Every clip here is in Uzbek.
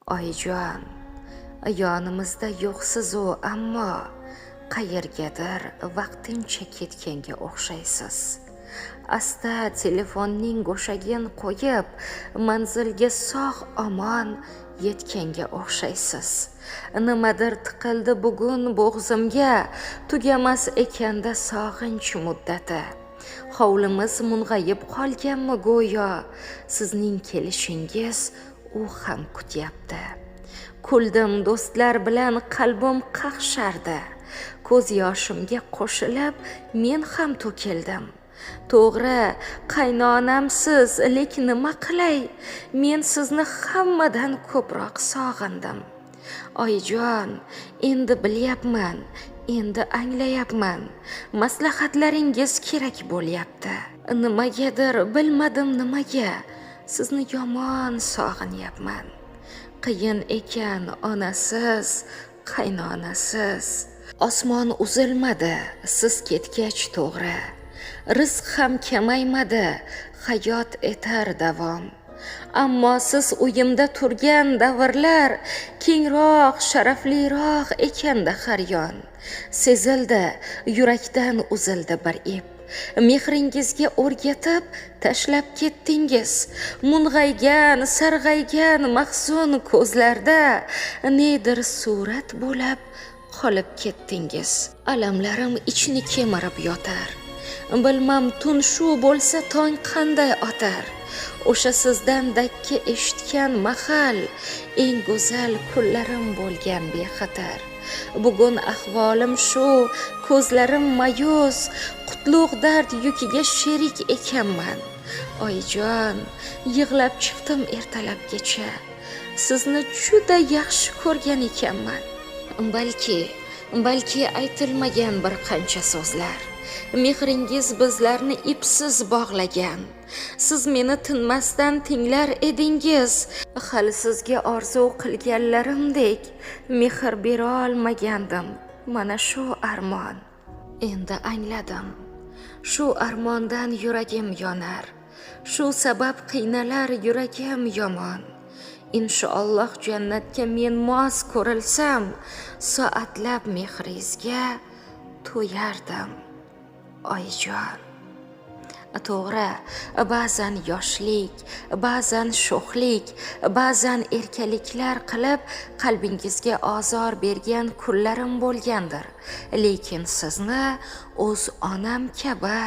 Oyijon, yonimizda yo'qsiz-u, ammo qayergadir vaqtincha ketganga o'xshaysiz. Asta telefonning go'shagin qo'yib, manzilga sog' omon yetganga o'xshaysiz. Nimadir tiqildi bugun bo'g'zimga, tugamas ekanda sog'inch muddati. Hovlimiz mung'ayib qolganmi go'yo, sizning kelishingiz u ham kutyapti. Kuldim do'stlar bilan, qalbim qaqshardi. Ko'z yoshimga qo'shilib men ham to'kildim. To'g'ri, qaynonamsiz, lekin nima qilay, men sizni hammadan ko'proq sog'indim. Oyijon, endi bilyapman, endi anglayapman. Maslahatlaringiz kerak bo'lyapti. Nimagadir, bilmadim nimaga, sizni yomon sog'inyapman. Qiyin ekan onasiz, qaynonasiz. Osmon uzilmadi siz ketgach, to'g'ri. Rizq ham kamaymadi, hayot etar davom. Ammo siz uyimda turgan davrlar kengroq, sharafliroq ekanda har yon. Sezildi, yurakdan uzildi bir ip. Mehringizga o'rgatib tashlab ketdingiz. Mung'aygan, sarg'aygan mahzun ko'zlarda nedir surat bo'lib qolib ketdingiz. Alamlarim ichni kemirib yotar. Bilmam, tun shu bo'lsa, tong qanday otar. O'sha sizdan dakki eshitgan mahal eng go'zal kunlarim bo'lgan bexatar. Bugun ahvolim shu, ko'zlarim ma'yus, qutlug' dard yukiga sherik ekanman. Oyijon, yig'lab chiqdim ertalabgacha. Sizni juda yaxshi ko'rgan ekanman. Balki aytilmagan bir qancha so'zlar. Mehringiz bizlarni ipsiz bog'lagan. Siz meni tinmasdan tinglar edingiz. Hali sizga orzu qilganlarimdek mehr berolmagandim. Mana shu armon. Endi angladim. Shu armondan yuragim yonar. Shu sabab qiynalar yuragim yomon. Inshaalloh, jannatga men mos ko'rilsam, soatlab mehringizga to'yardim. Oyijon. To'g'ri, ba'zan yoshlik, ba'zan sho'xlik, ba'zan erkaliklar qilib qalbingizga ozor bergan kunlarim bo'lgandir. Lekin sizni o'z onam kabi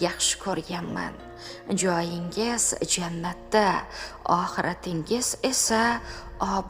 yaxshi ko'rganman. Joyingiz jannatda, oxiratingiz esa ob